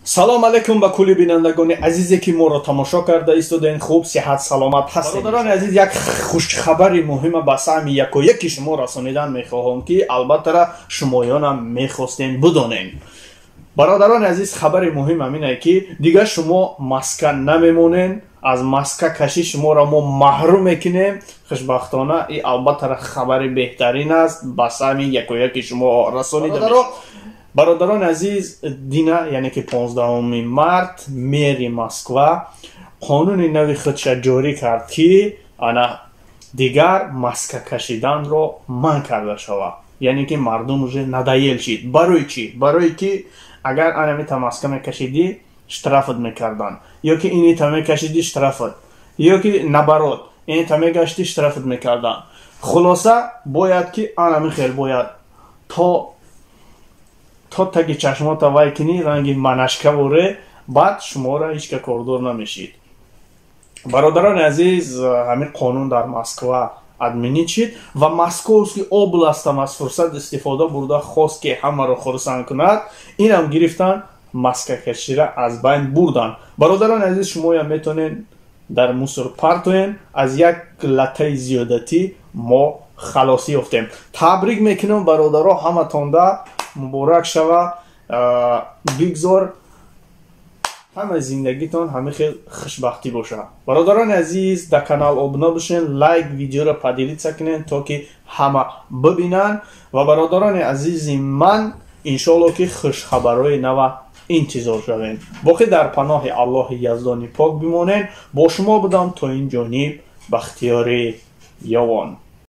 Салом алейкум ба кулли бинандагони азизе, ки моро тамошо карда истодаен. Хуб, сиҳат, саломат ҳастед? Бародарони азиз, як хушхабари муҳима ба саҳми якояки шумо расонидан мехоҳам, ки албаттара шумоёнам мехостем бидонем. Бародарони азиз, хабари муҳим ҳамине, ки дигар шумо маска намемонен, аз маска кашӣ шуморо мо маҳрум мекунем. Хушбахтона, и албаттара хабари беҳтарин аст, ба саҳми якояки шумо расонида. Бародарони азиз, дина, яъне ки 15 март, мери Москва қонуни нави худша ҷорӣ кард, ки ана дигар маска кашиданро манъ карда шавад. Яъне ки мардум уже надоел шид. Барои чӣ? Барое ки агар анамита маска мекашидӣ, штрафат мекарданд, ё ки инита мекашидӣ, штрафат, ё ки наоборот, инита мегаштӣ, штрафат мекарданд. Хулоса, бояд ки анами хел бояд то таги чашмота вай кунӣ, ранги манашка воре, баъд шуморо ҳеҷ ка кордор намешид. Бародарони азиз, ҳамин қонун дар Москва отменить шид ва Московский областам аз фурсат истифода бурда хост, ки ҳамаро хурсанд кунад. Инам гирифтан, маскакашира аз байн бурдан. Бародарони азиз, шумоям метавонед дар мусор партоен. Аз як латаи зиёдатӣ мо халосӣ ёфтем. Табрик мекунам, бародаро, ҳаматонда муборак шава. Бигзор ҳама зиндагитон ҳама хел хушбахтӣ бошад. Бародарони азиз, дар канал обуна бошен, лайк, видеоро поделиться кунен, то ки ҳама бибинанд. Ва, бародарони азизи ман, иншоалло, ки хушхабарҳои нава интизор шавем. Боқӣ дар паноҳи Аллоҳи Яздони пок бимонед. Бо шумо будам то ин ҷониб Бахтиёри Ёвон.